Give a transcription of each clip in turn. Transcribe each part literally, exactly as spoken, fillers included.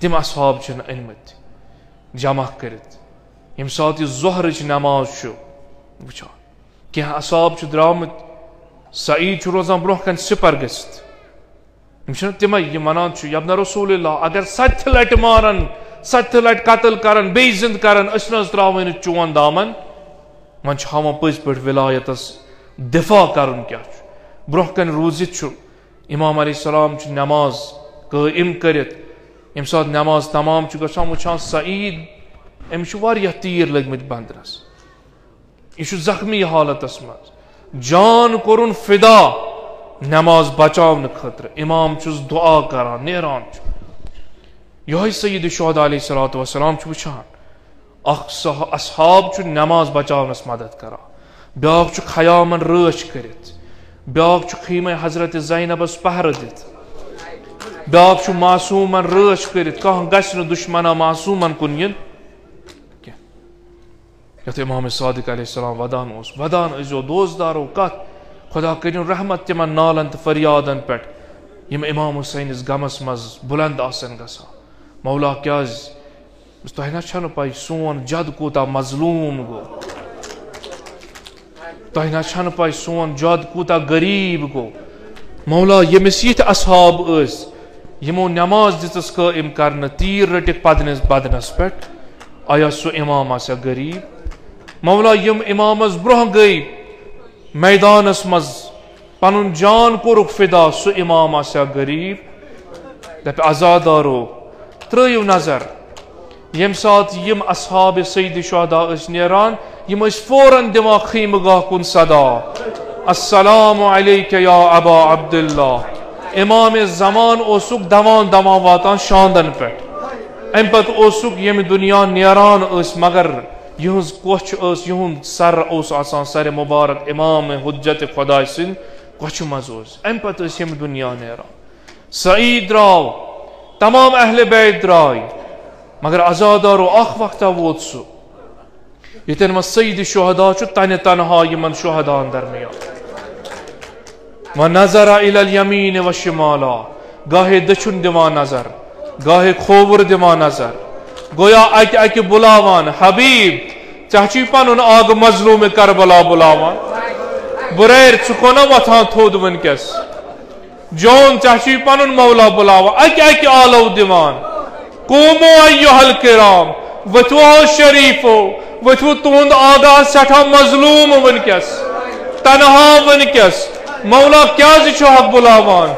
تِم اصحاب چھِنہٕ أنمٕتۍ جمع کٔرِتھ۔ ییٚمہِ ساتہٕ یہِ ظہرٕچ نماز چھُ وٕچھان، کینٛہہ اصحاب چھِ درٛامٕتۍ، سعید چھُ روزان برٛونٛہہ کنہِ سِپر گٔژھِتھ۔ یِم چھِنہٕ تِمے، یِم ونان چھِ، "یبن رسول اللہ، اگر ستہِ لٹہِ مارن، ستہِ لٹہِ قتل کرن، بیٚیہِ زِندٕ کرن، أسۍ نہٕ حظ ترٛاووے نہٕ چون دامن۔" وۄنۍ چھِ ہاوان پٔزۍ پٲٹھۍ ولایتس دفاع کرُن کیٛاہ چھُ۔ برٛونٛہہ کنہِ روٗزِتھ چھُ امام علیہ السلام چھُ نماز قٲیِم کٔرِتھ، ییٚمہِ ساتہٕ نماز تمام چھُ گژھان، وٕچھان سعید، أمِس چھِ واریاہ تیٖر لٔگمٕتۍ بندنس، یہِ چھُ زخمی حالتس منٛز، جان کوٚرُن فدا نماز بچاونہٕ خٲطرٕ۔ امام چھُس دعا کران، نیران چھُ۔ یِہوٚے سید شہداء علیہ الصلوۃ والسلام چھُ وٕچھان، اکھ صح-، اصحاب چھُ نماز بچاونس مدد کران، بیاکھ چھُ خیامن رٲچھ کٔرِتھ، بیاکھ چھُ خیمے حضرت زینبس پہرٕ دِتھ، بیاکھ چھُ معصومن رٲچھ کٔرِتھ، کانٛہہ گژھِ نہٕ دشمنا معصومن کُن یِن کینٛہہ۔ یتھ امام صادق علیہ السلام ودان اوس، "ودان ٲسۍزیو دوستدارو کتھ، خدا کٔرِن رحمت تِمن نالن تہٕ فریادن پٮ۪ٹھ، یِم امام حسینس غمس منٛز بلند آسن گژھان۔" مولا کیازِ؟ تۄہہِ نہ چھنہٕ پَے سون جد کوٗتاہ مظلوم گوٚو۔ تۄہہِ نہ چھنہٕ پَے سون جد کوٗتاہ غریٖب گوٚو۔ مولا، ییٚمِس یِتھۍ اصحاب ٲسۍ، یِمو نماز دِژٕس قٲیِم کرنہٕ، تیٖر رٔٹِکھ پدنس بدنس پٮ۪ٹھ، آیا سُہ امام آسیا غریٖب؟ مولا، یِم امامس برونٛہہ گٔے میدانس منٛز، پنُن جان کوٚرُکھ فدا، سُہ امام آسیا غریٖب؟ دپہِ، عزادارو، ترٲیِو نظر، ییٚمہِ ساتہٕ یِم اصحاب سید شہداء ٲسۍ نیران، یِم ٲسۍ فوراً دِوان خیمہٕ گاہ کُن صدا، "السلام علیک یا ابا عبداللہ۔" امام زمان اوسُکھ دوان دوان واتان شاندن پٮ۪ٹھ۔ امہِ پتہٕ اوسُکھ ییٚمہِ دُنیا نیران ٲسۍ، مگر یِہٕنٛز کۄچھ ٲس، یِہُنٛد سر اوس آسان سرِ مبارک امام حجت خداے سٕنٛدِ کۄچھِ منٛز اوس۔ امہِ پتہٕ ٲسۍ یِم دُنیا نیران۔ سعید درٛاو، تمام اہل بیت درٛاے، مگر عزادارو، اکھ وقتہ ووت سُہ، ییٚتٮ۪ن وۄنۍ سید شہداء چھُ تنہِ تنہا یِمن شہداہن درمیان۔ و نظر الی الیمین و شمالا، گاہے دٔچھُن دِوان نظر، گاہے کھووُر دِوان نظر، گویا اکہِ اکہِ بُلاوان، "حبیب، ژےٚ چھُے پنُن آگہٕ مظلوم کربلا بُلاوان؟ بُریر، ژٕ کونہ وۄتھان تھوٚد وٕنکیٚس؟ جون، ژےٚ چھُے پنُن مولا بُلاوان؟" اکہِ اکہِ آلو دِوان۔ قوموا ایھا الکرام، ؤتھِو ہو شریفو، ؤتھِو، تُہُنٛد آگاہ سٮ۪ٹھاہ مظلوم وٕنکیٚس، تنہا وٕنکیٚس۔ مولا کیازِ چھُ حق بُلاوان؟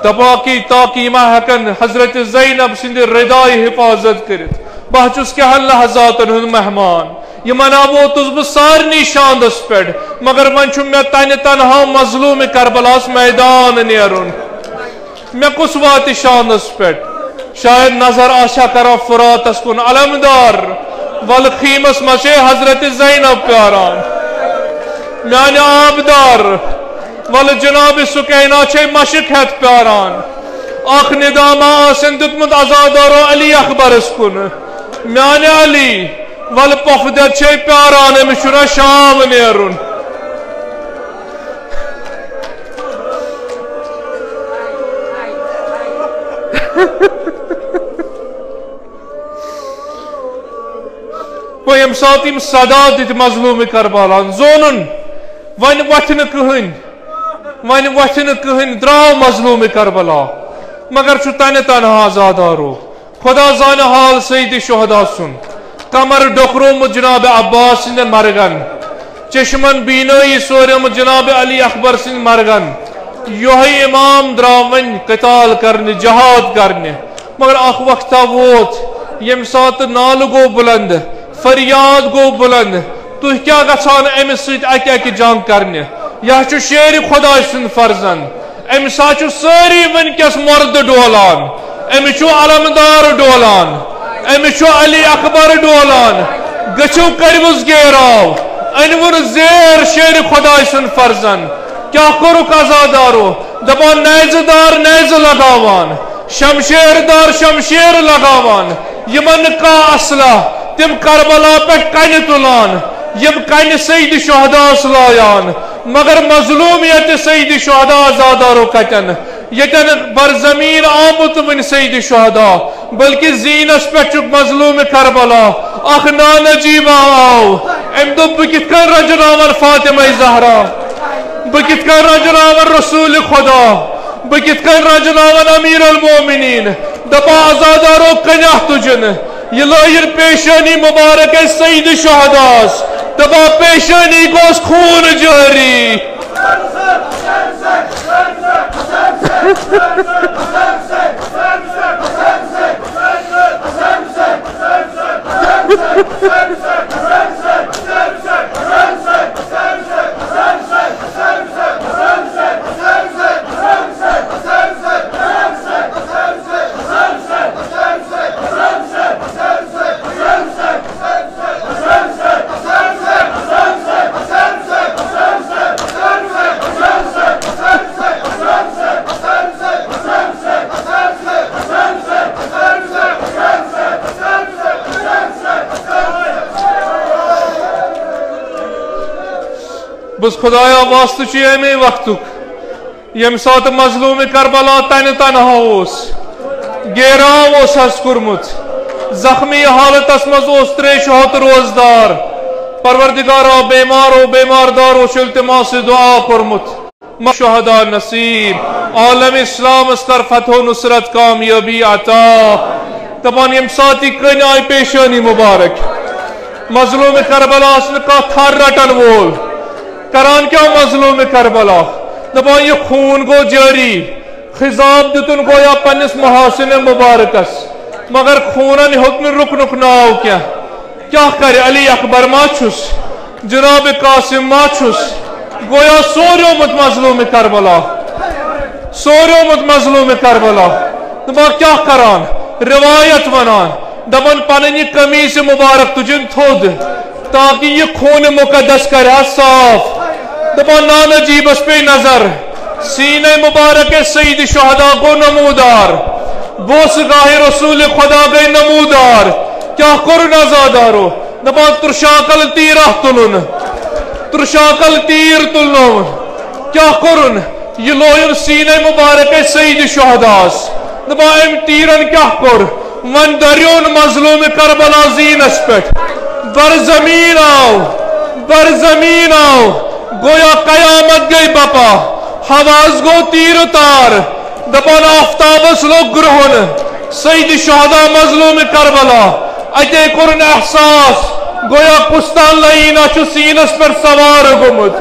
دپان کہ تاکہ یہِ ما ہٮ۪کن حضرت زینب سٕنٛدِ ردایہِ حفاظت کٔرِتھ۔ بہٕ ہا چھُس کینٛہن لحظاتن ہُنٛد مہمان، یِمن ہا ووتُس بہٕ سارنٕے شاندس پٮ۪ٹھ، مگر وۄنۍ چھُ مےٚ تنہِ تنہا مظلوم کربلاہس میدان نیرُن۔ مےٚ کُس واتہِ شانس پٮ۪ٹھ؟ شاید نظر آسہِ ہا کران فراتس کُن، علمدار، ولہٕ خیمس منٛز چھے حضرت زینب پیاران۔ میانہِ آبدار، ولہٕ جناب سکینہ چھے مشک ہٮ۪تھ پیاران۔ اکھ ندا ما آسن دیُتمُت عزادارو علی اکبرس کُن، میانہِ علی، ولہٕ پۄپھٕ دٮ۪د چھے پیاران، أمِس چھُنہ شام نیرُن۔ وۄنۍ ییٚمہِ ساتہٕ یِم صدا دِتۍ مظلوم کربلاہن، زونُن، وۄنۍ وۄتھِ نہٕ کٕہٕنۍ، وۄنۍ وۄتھِ نہٕ کٕہٕنۍ، درٛاو مظلوم کربلا، مگر چھُ تنہِ تنہا عزادارو۔ خدا زانہِ حال سید شہدا سُنٛد۔ کمر ڈوکرومُت جناب عباس سٕنٛدٮ۪ن مرگن، چشمن بینٲیی سوریمُت جناب علی اکبر سٕنٛدۍ مرگن۔ یۄہے امام درٛاو وۄنۍ قتال کرنہِ، جہاد کرنہِ۔ مگر اکھ وقتہ ووت، ییٚمہِ ساتہٕ نالہٕ گوٚو بلند، فریاد گوٚو بلند، تُہۍ کیٛاہ گژھان أمِس سۭتۍ اکہِ اکہِ جنگ کرنہِ؟ یہِ ہا چھُ شیرِ خداے سُنٛد فرزند۔ أمِس ہا چھُ سٲری وٕنکیٚس مردٕ ڈولان، أمِس چھُ علمدار ڈولان، أمِس چھُ علی اکبر ڈولان۔ گٔژھِو کٔرِوُس گیراو، أنۍوُن زیر شیرِ خداے سُنٛد فرزند۔ کیٛاہ کوٚرُکھ عزادارو؟ دپان، نیزٕ دار نیزٕ لگاوان، شمشیر دار شمشیر لگاوان، یِمن نہٕ کانٛہہ اسلحہ، تِم کربلا پٮ۪ٹھ کنہِ تُلان، یِم کنہِ سید شہداس لایان۔ مگر مظلومیت سید شہدا عزادارو کتٮ۪ن؟ ییٚتٮ۪ن برزمین آمُت وٕنہِ سید شہدا، بلکہ زینس پٮ۪ٹھ چھُکھ مظلوم کربلا۔ اکھ نانجیبہ آو، أمۍ دوٚپ، بہٕ کِتھ کٔنۍ رنجناون فاطمہ زہرا؟ بہٕ کِتھ کٔنۍ رنجناون رسول خدا؟ بہٕ کِتھ کٔنۍ رنجناون امیر المومنین؟ دپان، عزادارو، کنیاہ تُجن، یہِ لٲیِن پیشانی مبارک اَسہِ سید شہداس۔ دپان، پیشانی گوٚژھ خوٗن جٲری۔ بس خدایا، واسطہٕ چھُ اَمے وقتُک، ییٚمہِ ساتہٕ مظلوم کربلا تنہِ تنہا اوس، گیراو اوس حظ کوٚرمُت، زخمی حالتس منٛز اوس تریشہِ ہوٚت روزدار۔ پروردگارا، بیمار و بیمار دار اوس التماس دعا کوٚرمُت۔ شہدا نصیب، عالم اسلامس کر فتح و نصرت کامیابی عطا۔ دپان، ییٚمہِ ساتہٕ یہِ کٔنۍ آیہِ پیشانی مبارک، مظلوم کربلا ٲس نہٕ کانٛہہ تھر رٹن وول۔ کران کیٛاہ مظلوم کربلا؟ دپان، یہِ خوٗن گوٚو جٲری، خضاب دیُتُن گویا پننِس محاسن مبارکس، مگر خوٗنن ہیوٚت نہٕ رُکنُک ناو کینٛہہ۔ کیٛاہ کرِ؟ علی اکبر ما چھُس؟ جناب قاسم ما چھُس؟ گویا سوریومُت مظلوم کربلا، سوریومُت مظلوم کربلا۔ دپان، کیٛاہ کران؟ روایت ونان، دپان، پنٕنۍ یہِ قمیٖض مبارک تُجِن تھوٚد، تاکہ یہِ خوٗن مقدس کرِ ہا صاف۔ دپان، نانجیبس پیٚیہِ نظر، سینہ مبارک سید شہدا گوٚو نمودار، بوسگاہ رسول خدا گٔے نمودار۔ کیٛاہ کوٚرُن عزادارو؟ دپان، ترشاکل تیرا تُلُن، ترشاکل تیر تُلنووُن۔ کیٛاہ کوٚرُن؟ یہِ لویُن سینہ مبارک سید شہداس۔ دپان، أمۍ تیرن کیٛاہ کوٚر؟ وۄنۍ دریون مظلوم کربلا زینس پٮ۪ٹھ۔ بر زمین آو، بر زمین آو، گویا قیامت گٔے بپا، حواس گوٚو تیٖر و تار۔ دپان، آفتابس لوٚگ گرٛہُن، سید شہدا مظلوم کربلا۔ اتے کوٚرُن احساس، گویا کُس تام لعینا چھُ سیٖنس پٮ۪ٹھ سوار گوٚمُت۔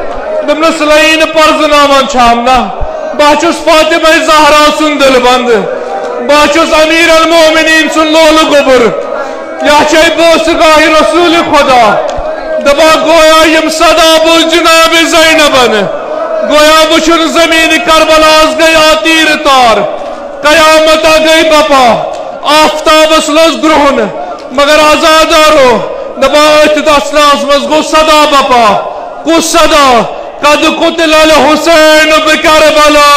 دوٚپنس، لعین پرزناوان چھام نا؟ بہٕ چھُس فاطمہ زہرا سُنٛد دلبند، بہٕ چھُس امیر المومنین سُنٛد لولہٕ گوٚبُر۔ یا چھے بوسگاہ رسول خدا۔ دپان، گویا یِم صدا بوز جناب زینبن، گویا وٕچھُن زمین کربلاس گٔے آ تیٖر تار۔ قیامت آ گٔے بپا، آفتابس لوٚگ گرٛہُن، مگر عزادارو، دپان، أتھۍ اثناہس منٛز گوٚو صدا بپا۔ کُس صدا؟ قد قتل الحسین بکربلا،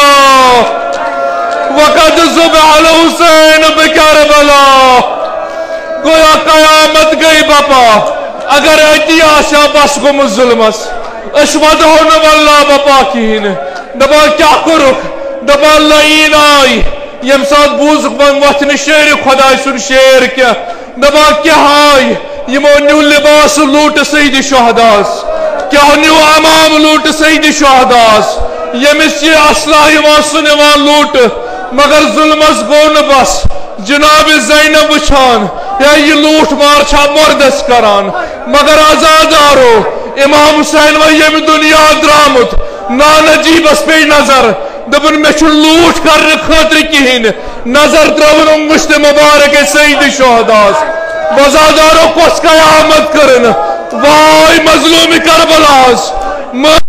وقد ذبح الحسین بکربلا۔ گویا قیامت گٔے بپا۔ اگر أتی آسہِ ہا بس گوٚمُت ظلمس، أسۍ ودہو نہٕ واللہ بپا کِہیٖنۍ۔ دپان، کیٛاہ کوٚرُکھ؟ دپان، لعین آے، ییٚمہِ ساتہٕ بوٗزُکھ وۄنۍ وۄتھِ نہٕ شیرِ خۄداے سُنٛد شیر کینٛہہ۔ دپان، کیٛاہ آے؟ یِمو نیوٗ لباس لوٗٹہٕ سید شہداس، کیٛاہ نیوٗ عمام لوٗٹہٕ سید شہداس؟ ییٚمِس یہِ اصلاح یِوان، سُہ نِوان لوٗٹہٕ۔ مگر ظُلمس گوٚو نہٕ بس، جناب زینب وٕچھان، یا یہِ لوٗٹھ مار چھا مردس کران؟ مگر عزادارو، امام حسین وۄنۍ ییٚمہِ دُنیا درٛامُت، نانجیبس پیٚیہِ نظر، دوٚپُن، مےٚ چھُنہٕ لوٗٹھ کرنہٕ خٲطرٕ کِہیٖنۍ۔ نظر ترٲوٕن مُشتِ مُبارک سید شہداس۔ عزادارو، کۄس قیامت کٔرٕن؟ واے مظلوم کربلاہس، مٲرۍ